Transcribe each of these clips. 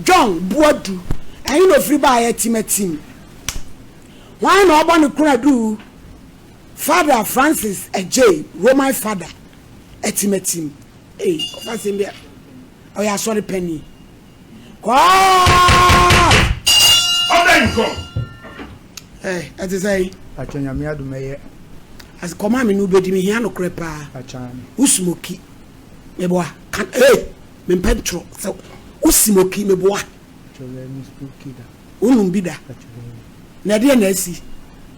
John Boadu, ɛhe na ofiri baeɛ? Timatim. Hwan na ɔbɔ ne koradu? Father Francis Adjei, Roman Father, Atimatim. Ei, ɔfa asɛm bi a, ɔyɛ asɔre panin. Kɔɔ! Ɔda nkɔ. Ɛ, ɛte sɛ yi. Pakyɛ Nyame adom ɛyɛ. As kɔma me no wobɛdi me hia nokorɛ paa. Pakyɛ ane. Wo smoki. Meboa. Kan, ee, mempɛ ntorɔ. Sɛ wo smoki, meboa. Pakyɛ ɛ, me smoki da. Wonom bi da? Pakyɛ ɛ. Na ɛdeɛ na asi?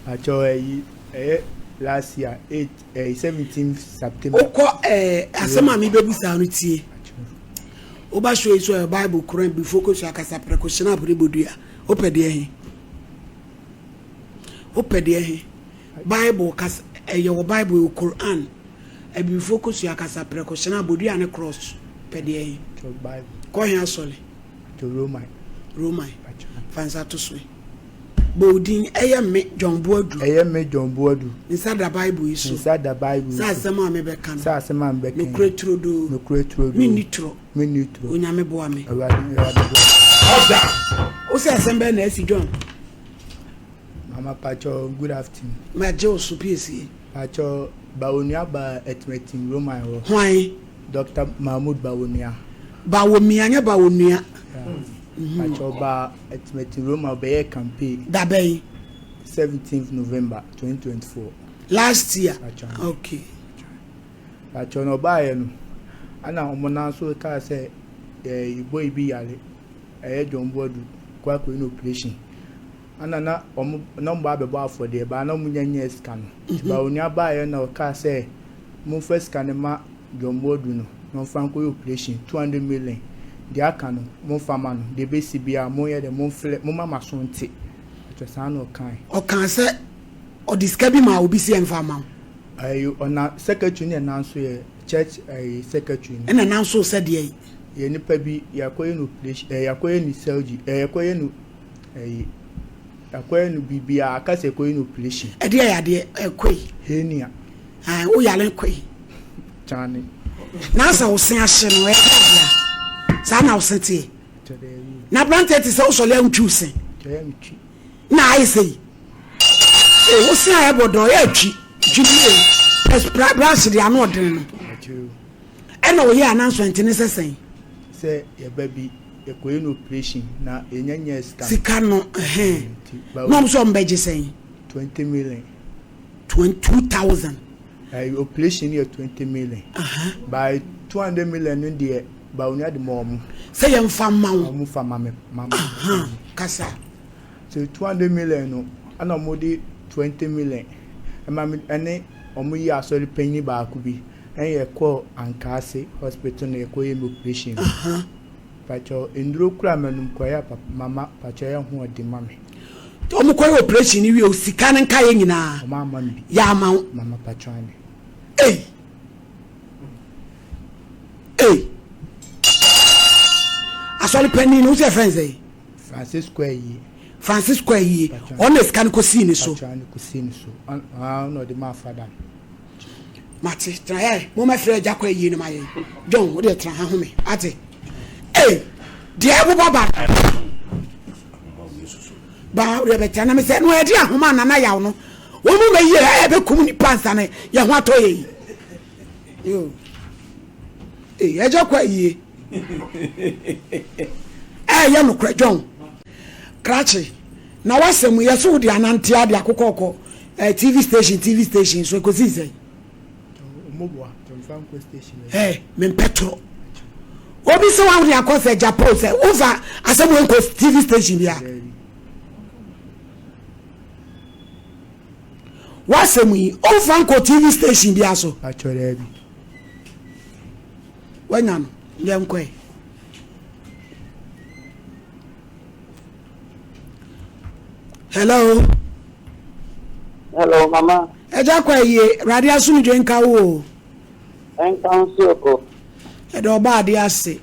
Pakyɛ ɛyi, ɛyɛ last year, 8, ɛyi 17 September. Wokɔ ɛɛ, asɛm a mebɛbusa no tie. Woba show yi so ɛyɛ Bible, Koran, Bifo, Kosua, Kasaprɛko, Schnapp ne Bodua. Wopɛ deɛ he? Wopɛ deɛ he? Bible kasa, ɛyɛ wɔ Bible, ɛwɔ Koran, Abibifo kosua, kasaprɛko, Schnapp, Bodua ne cross. Pɛ deɛ he? Kɔ he asɔre? Roman. Roman. Fa nsa to so. Bɔ wo din, ɛyɛ me, John Boadu. Ɛyɛ me, John Boadu. Me nsa da Bible yi so. Me nsa da Bible yi so. Sɛ asɛm a mebɛka no. Sɛ asɛm a mebɛka yi. Nokorɛ turodoo. Nokorɛ turodoo. Menni torɔ. Menni torɔ. Onyame boa me. Awurade, Awurade boa me. Ɔda. Wo sɛ asɛm bɛn na asi, John? Mama pakyɛw, good afternoon. Magye wo so, piesie. Pakyɛw, Bawonua baa Atimatim Roman hɔ. Hwan? Doctor Mahmood Bawonua. Bawomia nyɛ Bawonua. Pakyɛw ɔbaa Atimatim Roma ɔbɛyɛɛ campaign. Da bɛn? 17th November 2024. Last year. Pakyɛw. Okay. Pakyɛw na ɔbaayɛ no, ɛna wɔn nan so kaa sɛ ɛɛ boy bi yare, ɛyɛ John Boadu, kɔ akɔyɛ no operation. Ɛna na wɔn na wɔn ba abɛbɔ afɔdeɛ, baa na wɔn nya nyaa sika no. Nti Bawonua baayɛ na ɔkaa sɛ momfa sika no ma John Boadu no na ɔmfa nkɔyɛ operation, 200 million, deɛ aka no momfa ma no, deɛ ɛbɛsi biara monyɛ dɛ momfrɛ, momma m'aso nte. Ɛkyɛ saa na ɔkae. Ɔkaa sɛ ɔde sika bi maa obi sɛ ɛmfa mma wo. Ɛyi ɔna secretary no na nanso yɛ church ɛyi secretary no. Ɛna nanso sɛ deɛ. Yɛ nipa bi yɛakɔyɛ no operation ɛɛ yɛakɔyɛ no surgery ɛɛ yɛakɔyɛ no ɛyi yɛakɔyɛ no biribiara aka sɛ yɛkɔyɛ no operation. Ɛdeɛ yɛ adeɛ ɛkɔe. Hernia. Ae wo yare kɔe. Kyane. Na sɛ wo se ahye no ɛyɛ dɛ saa na wo se teɛ. Na aberanteɛ te sɛ wosɔre a wontwi wo se. Na ayɛ sɛ yi. Ee wo se a ɛbɔ dɔ ɛyɛ atwi. Twi no yie. Pɛ brush de ano ɔdene no. Ɛna ɔyɛ ananso ɛnte ne sɛ sɛn. Sɛ yɛba bi yɛkɔyɛ no operation na yɛnya nya sika no. Sika no ɛhɛn. Na ɔmo sɛ ɔmo bɛgye sɛn. 20 million. 2000. Ɛɛ operation no yɛ 20 million. By 200 million no deɛ Bawumia de ma ɔmo. Sɛ yɛn fa ma wo. Ɔmo fa ma me ma me. Kasa. So 200 million no ɛna ɔmo de 20 million ɛma me ɛne ɔmo yi asɔre panyin baako bi ɛna yɛ kɔɔ Ankaase hospital na yɛ kɔ yɛ me operation no. Pakyɛw nduro kura mɛnum kɔ yɛ papa mama pakyɛw yɛ ho ɔden ma me. Ɔmo kɔ yɛ operation no wie o sika no nka yɛ nyinaa. Ɔmo ama me bi. Yɛ ama wo. Mama pakyɛw ane. Ei. Ei. Asɔre panyin no wosɛ fɛn sɛ. Francisco Ayie. Francisco Ayie. Ɔno na sika no kɔ sii ne so. Pakyɛw ane kɔ sii ne so. Ɔno na ɔde maa fada no. Mate tena yɛ mo mɛfrɛ agya kɔ ayie no ma yɛn John wo deɛ tena ha home ate ei deɛ ɛbobɔ ba ba wo deɛ bɛtena na mesɛ no ɛde ahoma nana yaw no wɔn mu mɛyie ɛyɛ bɛkum nipa nsa no yɛ ho atɔ yɛ yi yo ei agya kɔ ayie ɛyɛ nokorɛ John krakye na wasɛm yɛ so wo de anante ade akokɔkɔ Eh, TV station, TV station, so ɛkɔsii sɛn? Eh, mempɛ torɔ. Obi sɛ wawode akɔ sɛ Japan sɛ wofa asɛm wei nkɔ TV station bia. Wasɛm yi, womfa nkɔ TV station bia so. Wanya no, yɛnkɔe. Hello. Hello, mama. Ẹja kọ ẹyie, Awurade asomdwe nka wo o. Nka nso o. Ɛda ɔba ade ase.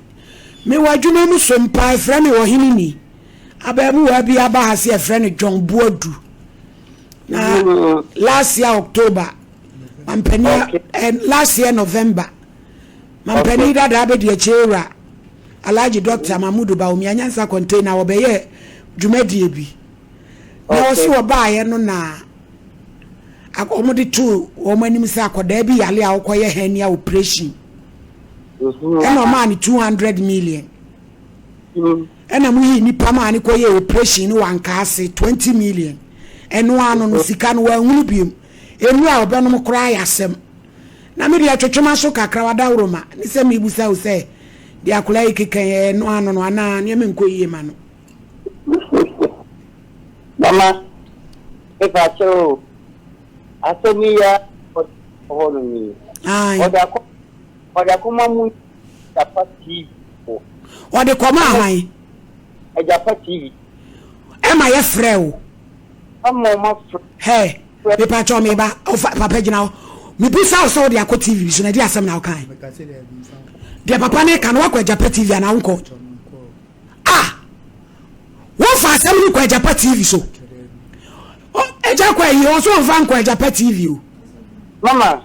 Me wɔ adwuma mu so mpa ɛfrɛ me ɔhene ni. Abaamuwa bi aba ha se ɛfrɛ no John Boadu. Na mm. last year October, mampanin okay. eh, last year November, mampanin okay. dada abɛdi akyire wura. Alhaji Doctor Mahmudu Bawumia Nyansa Container wɔbɛyɛɛ dwumadie bi. Na ɔse wɔbaeɛ no na wɔde too wɔn anim sɛ akwadaa bi yale a ɔkɔyɛ hernia operation. Ɛna ɔmaa no 200 million. Ɛna mo yii nipa maa no kɔyɛɛ operation no wɔ Ankaase 20 million. Ɛno ano no sika no wanhunu biom. Nnuru a ɔbɛnom koraa yɛ asɛm. Na me deɛ twetwe m'aso kakra w'adaworoma ne sɛ mebusa wo sɛ deɛ akwadaa yi keka yi ɛyɛ ɛno ano no anaa nneɛma nkɔ yie ma no. Mama, mepa kyɛw o, asɛm yi a ɔde akɔ hɔ nom yi, ɔde akɔ ɔde akɔma mu Agyapa TV fo. Ɔde kɔma hwan? Agyapa TV. Ɛma yɛfrɛ wo. Ɛma ɔma frɛ. Hɛ, mepakyɛw meba, ɔfa papa gyina hɔ. Mebisa wo sɛ wode akɔ TV bi so na ɛde asɛm na wokae. Deɛ papa ne ka no wakɔ Agyapa TV anaa wonkɔ? Ah! Wofa asɛm no kɔ Agyapa TV so. Agya kɔ ayi, ɔso ɔmfa nkɔ Agyapa TV o. Mama,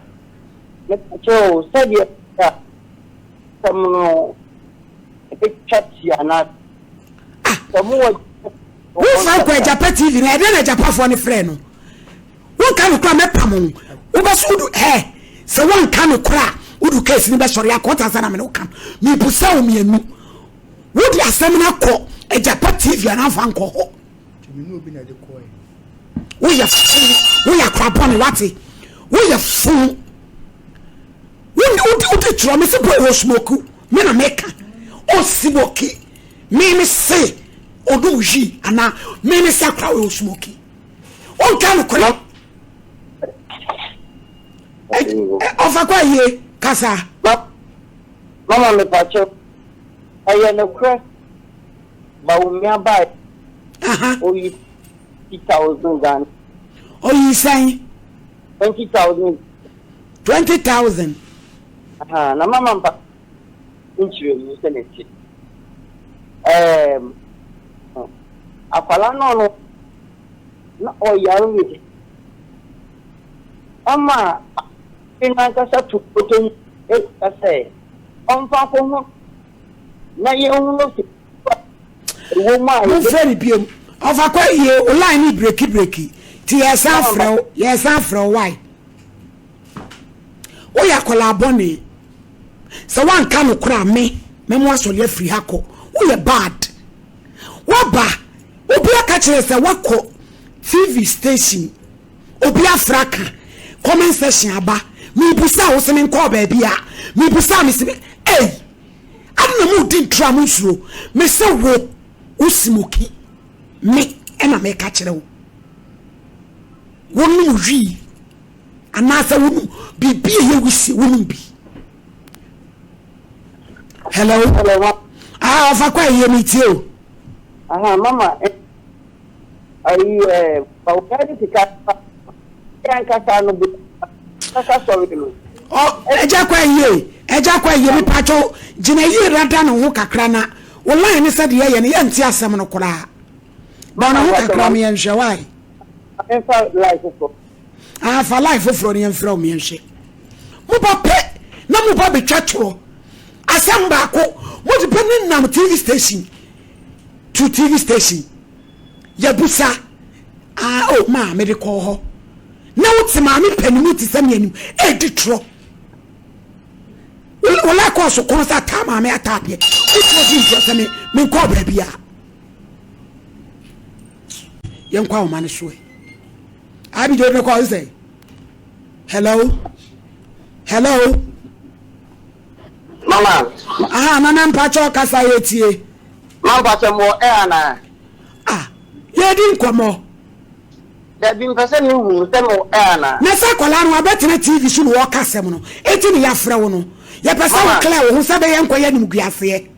mepakyɛw sɛdeɛ asɛm no ɛbɛtwa ti anaa ah wofa nkɔ agyapa tv no ɛdɛn na agyapafoɔ no frɛ no wonka no kora mɛpam wo wobɛso wodu ɛ sɛ wonka no kora a wodu case no bɛsɔre akɔ ɔta sɛ na mene woka mebusa wo mmienu wode asɛm no akɔ agyapa tv anaa mfa nkɔ hɔ woyɛ fo woyɛ akora bɔne wate woyɛ fo wode wode kyerɛ me sɛ boy wɔ smoke me na meka o smoke me me se ɔno yi anaa me me se akora wɔ smoke ɔnka no korɛ ɔfa kɔ ayie kasa. Mama mepakyɛ ɛyɛ nokorɛ Bawumia bae oyi 20,000 Ghana. Oyi sɛn? 20,000. 20,000. Aha, na mama mpa nkyerɛmu sɛ ne te. Ɛɛm, akwala no no na ɔyare wei. Ɛma afe n'ankasa to bɔtɔ mu ɛka sɛ ɔmfa nkɔ ho na yɛnhunu sɛ ɛwɔ mu a. Momfrɛ no biom. Ɔfa kɔ yie o line no breki breki ti yɛsan frɛ wo yɛsan frɛ wo why. Woyɛ akwadaa bɔne. Sɛ woanka nokorɛ a me mɛmo asɔre afiri ha kɔ. Woyɛ bad. Woaba obi aka kyerɛ sɛ woakɔ TV station obi afra ka comment section aba mebusa wo sɛ menkɔɔ baabi a mebusa me sɛ ei ade na modi ntura mo nsuro me sɛ wo wo simoki me ɛna meka kyerɛ wo wonom wii anaasɛ wonom biribi a ɛyɛ wusie wonom bi hello ah ɔfa kɔ ayie mi tie o. aha mama ayi ɛ bawuya de sika yɛ ankasa no bi kasa sɔre no. ɔ ɛgya kɔ ayie ɛgya kɔ ayie mi patro gyina yie dada ne ho kakra na o line ne sɛ deɛ yɛ no yɛ nte asɛm no koraa da ne ho kakra mi yɛn hwɛ wae. Ɛnfa line foforɔ. Ah, fa line foforɔ no yɛmfrɛ wo meɛnhwɛ. Moba pɛ na moba bɛtwa torɔ. Asɛm baako, mode pɛ ne nam TV station to TV station. Yɛbusa, ah, oh, maa mede kɔɔ hɔ. Na wote maame panimu te sɛ me anim, ɛredi torɔ. Wola kɔɔ so kɔn sɛ ataa maame ataadeɛ. Wotoɔ di ntorɔ sɛ me menkɔɔ baabi a. Yɛnkɔ ahoma no so ɛ. Abigail ne kɔ sɛ hello hello. Mama. Aha nana mpakyɛ ɔkasa yɛ tie. Ma mpakyɛ mo ɛ ana. Ah yɛdi nkɔmɔ. Dabi mpɛ sɛ mi hu sɛ mo ɛ ana. Na sɛ akwadaa no abɛtena TV so na wɔka asɛm no eti ne yɛafrɛ wo no yɛpɛ sɛ wo clear wo ho sɛ bɛyɛ nkɔyɛ animguaseɛ.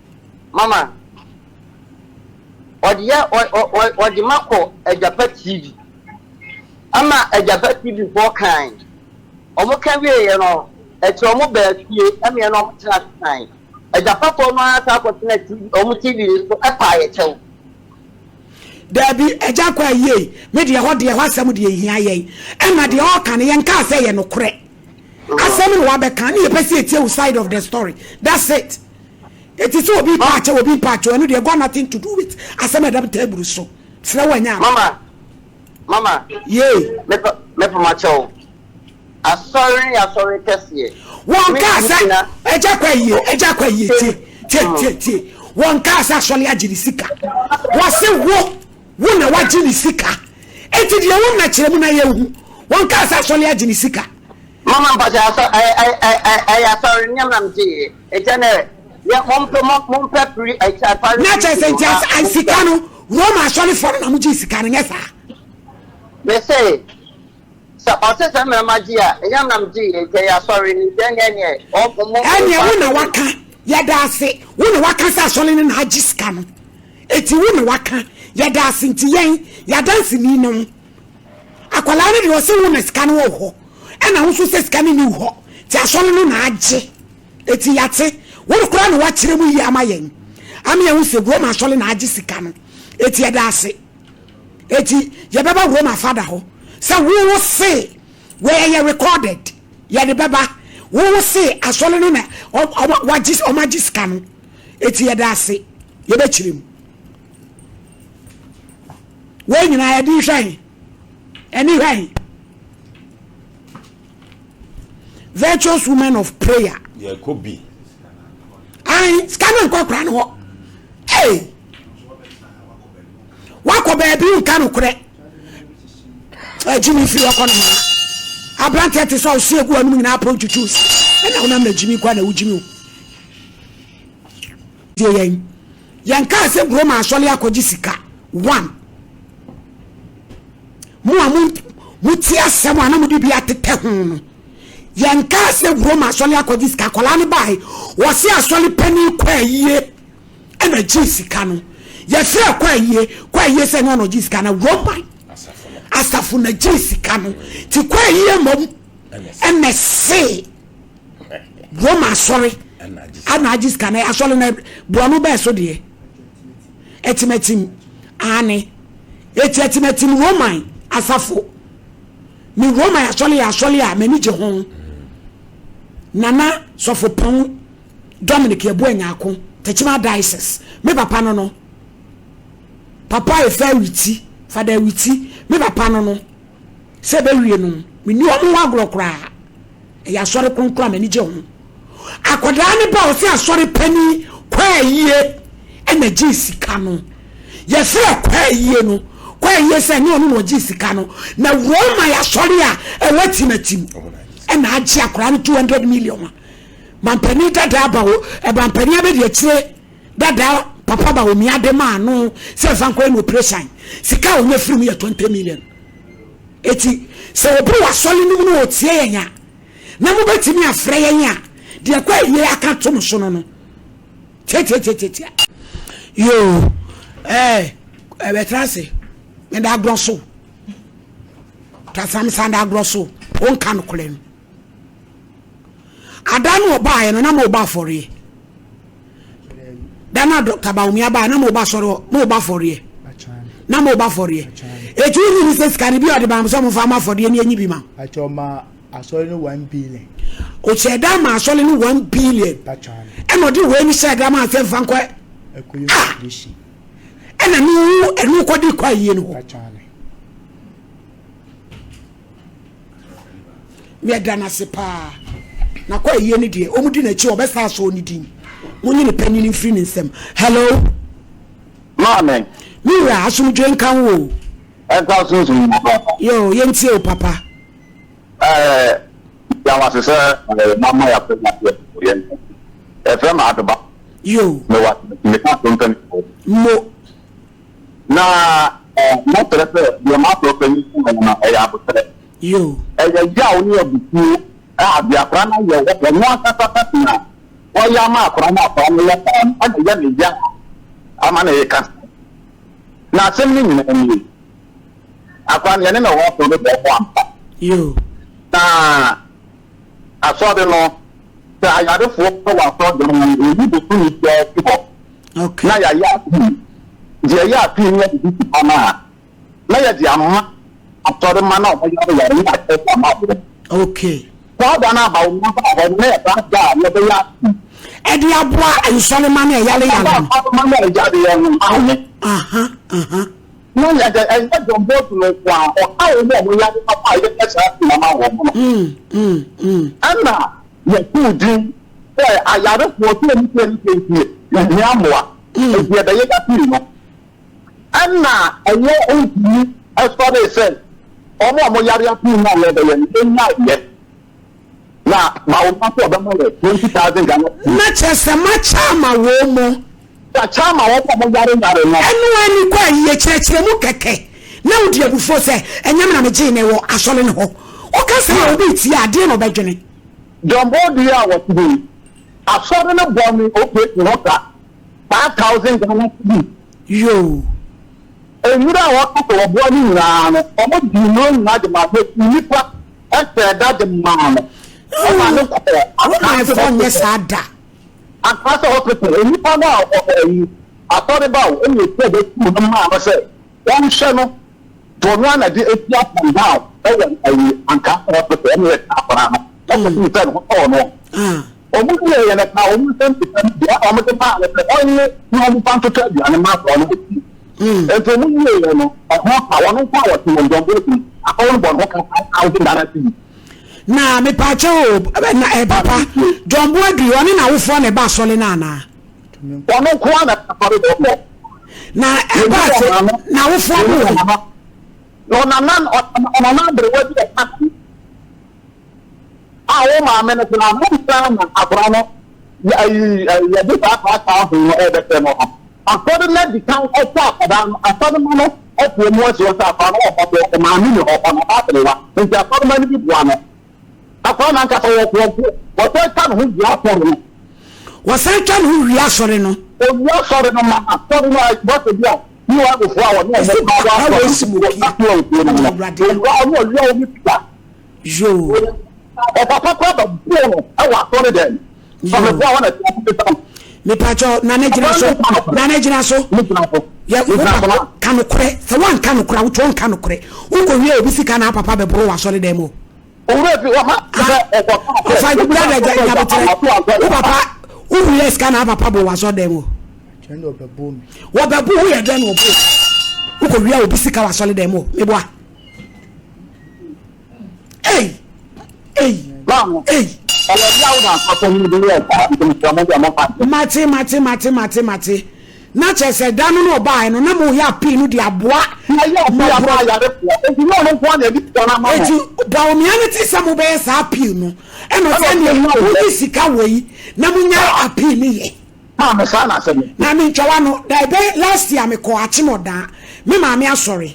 Mama. Ɔde yɛ ɔ ɔ ɔde ma kɔ Agyapa TV. Ama Agyapa TV foɔ kan. Wɔn ka wieɛ no, ɛkyɛ wɔn baa fie ɛna ɛna wɔn tena ase kan. Agyapa foɔ no ara san kɔ tena TV wɔn TV no so ɛpaa yɛ kyɛw. Daabi, agya kɔ ayie, me deɛ hɔ deɛ hɔ asɛm deɛ nhia yɛn. Ɛna deɛ ɔɔka no yɛnkaa sɛ ɛyɛ nokorɛ. Asɛm na wabɛka ne yɛpɛ sɛ yɛtie wo side of the story. That's it. Eti sɛ obi pa akyɛw obi mpa akyɛw ɛno deɛ got nothing to do with asɛm a ɛda table so. Srɛ wo ɛnyɛ ano. Mama, mama. Yee. Mepa mepa ma kyɛw. Asɔre ne asɔre kɛseɛ. Wɔn kaa sɛ ɛgya kwa yie ɛgya kwa yie tie tie tie tie wɔn kaa sɛ asɔre agye ne sika wɔse wo wo na wagye ne sika eti deɛ wɔn na kyerɛ mu na yɛ hu wɔn kaa sɛ asɔre agye ne sika. Mama mpakyɛ asɔ ɛyɛ ɛyɛ ɛyɛ asɔre nneɛma na megye yɛ ɛkyɛ nɛ yɛ mompɛ mompɛ piri ɛkyɛ asɔre. Na kyerɛ sɛ nti as sika no Roma asɔrefoɔ no na mo gye sika no nyɛ saa. Mese sɛ ɔse sɛ mmerɛ ma gye a ɛnyɛ na megye yɛ nti ɛyɛ asɔre no nti ɛneɛ neɛ ɔmo. Ɛneɛ wo na waka yɛda ase wo na waka sɛ asɔre no na agye sika no eti wo na waka yɛda ase nti yɛn yɛadanse ni no. Akwadaa no deɛ ɔse wo na sika no wɔ hɔ ɛna wo nso sɛ sika no ni wo hɔ nti asɔre no na agye eti yate wo koraa na wakyerɛ mu yie ama yɛn ama yɛn ho sɛ Roma asɔre na agye sika no eti yɛda ase eti yɛbɛba Roma fada hɔ sɛ wo wo se wɔyɛ recorded yɛde bɛba wo wo se asɔre no na ɔmo wagye ɔmo agye sika no eti yɛda ase yɛbɛkyerɛ mu. Wei nyinaa yɛde hwɛn ɛne hwɛn virtuous women of prayer. Yɛkɔ bi. Ayi sika no nkɔ akora no hɔ. Ee wakɔ baabi nka no korɛ. Agyimi firi ɔkɔ no ma. Aberanteɛ te sɛ ɔsi egu anum nyinaa pɔn tutu si. Ɛna wonam na gyimi kɔ na wogyimi o. Tie yɛn. Yɛnkaa sɛ Roma asɔre akɔgye sika. One. Mo a mo motie asɛm a na mode bi atetɛ ho no. Yɛnkaa sɛ Roma asɔre akɔgye sika. Akwadaa no bae, wɔse asɔre panin kɔ ayie ɛna gyee sika no. Yɛfrɛ kɔ ayie, kɔ ayie sɛ ɛnyɛ ɔna ɔgye sika no. Roma asafo na gyee sika no. Ti kɔ ayie mmom ɛna see. Roma asɔre ana agye sika na asɔre na borɔno bɛɛ so deɛ atimatim ane eti atimatim Roman asafo me Roman asɔre yɛ asɔre a m'ani gye ho nana sɔfo pɔn Dominic Yɛbo Anyako Techiman Diocese me papa no no papa efa awiti fada awiti me papa no no Sɛ ɛbɛwie no, menni wɔn ho agorɔ koraa. Ɛyɛ asɔre kronkron a m'ani gye ho. Akwadaa no ba ɔsɛ asɔre panin Kwaayie ɛna gyee sika no. Yɛfrɛ Kwaayie no, Kwaayie sɛ ɛnyɛ ɔno na ɔgyee sika no. Na Roma asɔre a ɛwɔ Atimatim ɛna agye akwadaa no 200 million a mampanin dada aba o, ɛmampanin abɛdi akyire dada papa ba omia de maa no sɛ nfa nkɔyɛ no operation. Sika a ɔnya firi mu yɛ 20 million. Eti sɛ obi wɔ asɔre no mu na ɔtie yɛn a, na mobɛtumi afrɛ yɛn a, deɛ ɛkɔ ayie aka to mo so no no. Tiatiatiatia. Yoo, ɛɛ, ɛbɛtra ase. Meda agorɔ so. Tasam san da agorɔ so. Wonka nokorɛ no. Ada no ɔbaeɛ no na mo ba afɔreɛ. Da no a Dr. Bawumia baeɛ na mo ba sɔre hɔ, mo ba afɔreɛ. Na mo ba afɔreɛ. Eti wonyi ni sɛ sika no bi a ɔde ba mo sɛ mo fa ma afɔreɛ ne enyi bi ma. Akyɛ ɔma asɔre no one billion. Ɔhyɛ da ma asɔre no one billion. Ɛna ɔde wei ni hyɛ da ma asɛ nfa nkɔ. Ah! Ɛna no ɛno kɔ de kɔ ayie no hɔ. Yɛda no ase paa. Na kɔ ayie no deɛ, wɔn di n'akyi wɔbɛsa asɔ ne din. Monyi ne panyin mfiri ne nsam. Hello. Maame. Me wura, asomdwoe nka wo o. Ɛnka sunsun mu papa. Yo, yɛntie o papa. Ɛɛ, yɛn wase sɛ ɛɛ mama yɛafɛ na yɛ yɛn. Ɛfɛ ma adoba. Yo. Mewɔ meka so mpɛn. Mo. Na mɛsrɛ sɛ deɛ m'asɔre panyin kaeɛ no, ɛyɛ aboterɛ. Ɛyɛ yaw ne abufuo a deɛ akwadaa no ayɛ wɔ ɔno ankasa pɛ na wayɛ ama akwadaa no a akwadaa no yɛ saa no ɛna ɛyɛ ne ya ama no reka saa. Na asɛm no nyinaa nie, akwadaa no yɛne no wɔ asɔre dɛm hɔ ampa. Na asɔre no, sɛ ayarefoɔ wɔ asɔre dɛm hɔ no, yɛyi bosome biara fi hɔ. Okay. Na yɛayɛ appeal. Nti yɛyɛ appeal na yɛde di sika no a, na yɛde ama asɔremma no a wɔyare yare ne akyerɛkyerɛ ama wɔn. Okay. Saa da no aba wɔn aba hɔ no, na yɛ saa da a yɛbɛyɛ appeal. Ɛde aboa nsɔrema no ɛyare yare no. Nsɔrema no ɛyareɛ no maame. Aha aha. Na yɛ dɛ ɛnyɛ John Boadu no nko ara, ɔka wɔn a wɔyare papa a yɛyɛ saa adwuma ma wɔn no. Ɛna yɛtoo din sɛ ayarefoɔ sɛ ne sɛ ne sɛ nti yɛhia mmoa, nti yɛbɛyɛ appeal no. Ɛna ɛyɛ ntumi sɔree sɛ wɔn a wɔyare appeal no a yɛbɛyɛ no, yɛnyae yɛ. Na Bawumia nso ɔbɛma yɛ 20,000 Ghana cedis. Na kyerɛ sɛ makyɛ ama wɔn mo. Yɛakyɛ ama wɔn a wɔyare yare no. Ɛno ara ni kɔ ayie kyerɛkyerɛ mu kɛkɛ na wodi abufuo sɛ ɛnyɛ me na megyee no wɔ asɔre no hɔ. Woka saa a obi retie a deɛn na ɔbɛdwene? John Boadu yi a wɔte hɔ yi, asɔre no bɔɔ me operation ho ka 5,000 Ghana cedis. Yoo. Nnuro a wɔka sɛ wɔboa no nyinaa no, wɔgyee nnuro nyinaa de maa no. Nnipa hyɛɛ da de maa no. Ɛma no kɔɔ Akra Romanfoɔ nyɛ saa da. Akra sɛ hospital, nnipa no a ɔyi asɔre ba o, ɛna ɛhyɛɛ da suu no maa no sɛ wɔnhwɛ no, nti ɔno ara na de esi up and down ɛwɔ ayi Ankaa hospital, ɛna yɛka akwadaa no, ɛkɔsi sɛ ne ho tɔɔ no. Wɔn wie yɛ no ka wɔn nsɛm sika no bi a wɔn de maa no sɛ ɔnye na wɔn fa ntoto aduane ma akwadaa no bɛdi. Nti wɔn wie yɛ no ɛho ka wɔn nko a wɔte wɔn dɔm bɔɔdu akɔwɔ no bɔ ne ho ka 5,000 Ghana cedis. Na mepaakyɛ o na eh, papa John Boadu ɔne n'awofoɔ na ɛba asɔre no anaa? Ɔno nko ara na asɔre dɔm hɔ. Na ɛba ase n'awofoɔ mo wɔ. Na ɔnana ɔnana aberewa bi ɛka a wo maame no koraa no ansa na akwadaa no ayi yɛde saa 5,000 no ɛrebɛhyɛ no no asɔre no adi kan ɛhyɛ akwadaa no asɔre ma no ɛtoɔ mu asi hɔ sɛ akwadaa no wɔ hɔ deɛ maame ni hɔ ɔnana aberewa nti asɔre ma no bi boa no akwadaa no ankasa wɔ kɔɔfo wɔsɛ twa ne ho wia asɔre no wɔsan twa ne ho wia asɔre no owia asɔre no ma asɔre no bɔsɛ bi a ne wa agofoɔ a wɔne ɔmo ba wɔ asɔre no wɔ asɔre no mu no owia ɔno owia wɔn sika Yoo. Ɔpapa koraa bɛ boo no ɛwɔ asɔre dɛm. Sɔfo a wɔn na ɛte ase. Mepatwɔ nana gyina so nana gyina so. Yɛ wo papa ka nokorɛ sɛ wanka nokorɛ a wotɔ nka nokorɛ wokɔ wie obi sika na papa bɛ boro wɔ asɔre dɛm o. Owurɛ fi wɔn sɛ ɔkɔ ɔfa dada gya nyabotrɛ wo papa wo wie sika na papa bɔ wɔ asɔre dɛm o. Wɔbɛbo wo yɛ dɛn na ɔbo wokɔ wie obi sika wɔ asɔre dɛm o meboa. Ei! Ei! Ei! Mate, mate, mate, mate, mate. Na kyerɛ sɛ da no na ɔbaeɛ no, na moyɛ appeal no de aboa mmɔborɔ. Eti Bawumia no te sɛ mobɛyɛ saa appeal no, ɛna ɔsɛ ɛneɛ monyi sika wei na monyae appeal no yɛ. Maame saa na asɛm no te. Na mentwa w'ano da ɛbɛ last year mekɔ akyem ɔdaa me maame asɔre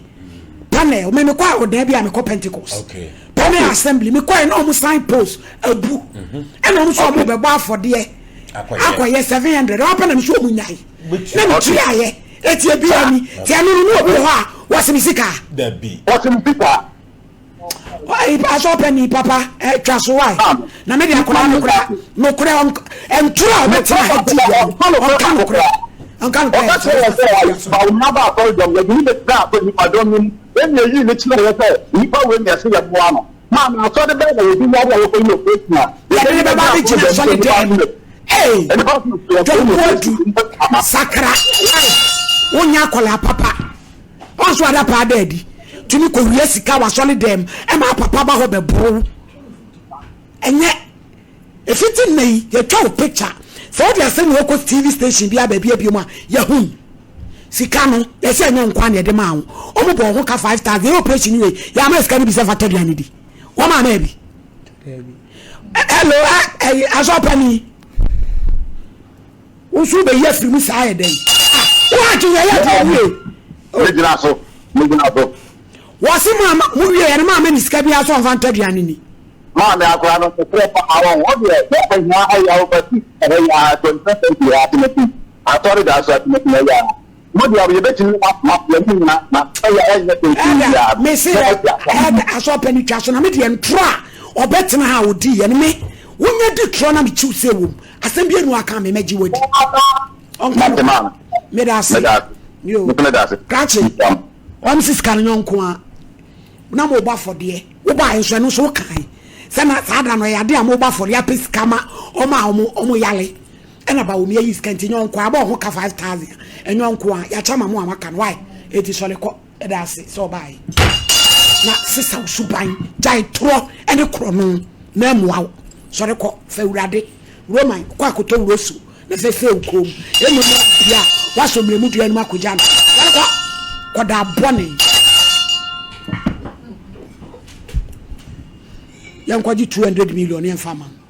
panel me mekɔ ɔdaa bi a mekɔ Pentecost okay. panel okay. assembly mekɔ yɛ na ɔmo sign post abu mhm. ɛna ɔmo sɛ ɔmo bɛbɔ afɔdeɛ akɔyɛ 700 ɔpɛ na me so ɔmo nyae na me tua ayɛ eti ebi ani ti ɛno no ne obi wɔ hɔ a wɔsi mi sika. Dabi. Wɔsi mi sika. Asɔ pɛ ni papa twa so wae na me de akwadaa no kora nokorɛ ntoro a ɔbɛtena ha di yɛ no ɔnka nokorɛ ɔnka nokorɛ. Ɔka kyerɛ yɛn sɛ Bawumia ba asɔre dɔm yɛde ne bɛgyina asɔre nipa dɔm no mu ɛna eyi ne kyerɛ yɛ sɛ nipa wei na ɛsɛ yɛboa no maame asɔre bɛn na obi yare a wɔkɔyi no operation a yɛde ne bɛba abɛgyina asɔre dɛm mu ee dɔm adu sakra wonya akwadaa papa. Ɔnso ada paa da adi tumi kɔ wia sika wɔ asɔre dɛm ɛma papa ba hɔ bɛboro ɛnyɛ efiti nna yi yɛtwa wo picture sɛ wode asɛm wɔ kɔ TV station bi a baabi abio mu a yɛhun sika no yɛsɛ ɛnyɛ nkwa na yɛde maa wo ɔmo bɔ ho ka 5000 yɛ operation wei yɛama sika no bi sɛ fa tɔ aduane di wɔn ama bi hello ɛyi asɔpani. Wo nso wobɛyi afiri mu saa yɛ dɛn? Ah, wo adwene yɛ yɛ deɛ wie. Megyina so, megyina so. Wɔse mo ama mo wie yɛ no mo ama ne sika biara sɛ ɔmfa ntɔ aduane ni. Maame akora no nokorɛ paa wɔn hɔ deɛ sɛ ahia ɛya wo ba si ɛhɛ yi ara 21st century ha atemati asɔre da so atemati ɛyɛ ara mo deɛ yɛbɛtumi atena yɛn mu nyina na ɛyɛ ɛnyɛ tenten Ɛda biara no mese na ɛdi asɛm. ɛda asɔ pɛ ne twa so na me deɛ ntorɔ a ɔbɛtena ha a ɔdi yɛ no me wonya di torɔ na mekyiw sɛ wom Asɛm bi enu aka me mɛgye wadi. Ɔnka no. Meda ase. Yo. Krakye. Wɔn si sika no nyɔnko a. Na mo bɔ afɔdeɛ. Wo ba nso ɛno nso wo kan. Sɛ na saa da no ɛyɛ ade a mo bɔ afɔdeɛ apɛ sika ma wɔn a wɔn wɔn yale. Ɛna Bawumia yi sika nti nyɛ ɔnko a abɔ ɔho ka 5000 a ɛnyɛ ɔnko a yɛakyɛ ama mo a maka no why eti sɔre kɔ ɛda ase sɛ ɔbaeɛ na sesa wo suban gyae torɔ ɛne korɔno na ɛmmoa wo sɔre kɔ fa awurade Roman kɔ akɔtɔ wuro so na fɛfɛ wo kɔn mu ɛmu na bia wasɔ mmerɛmu dua no mu akɔgya no sɔre kɔ kɔda bɔne yɛnkɔgye 200 million yɛmfa ma no.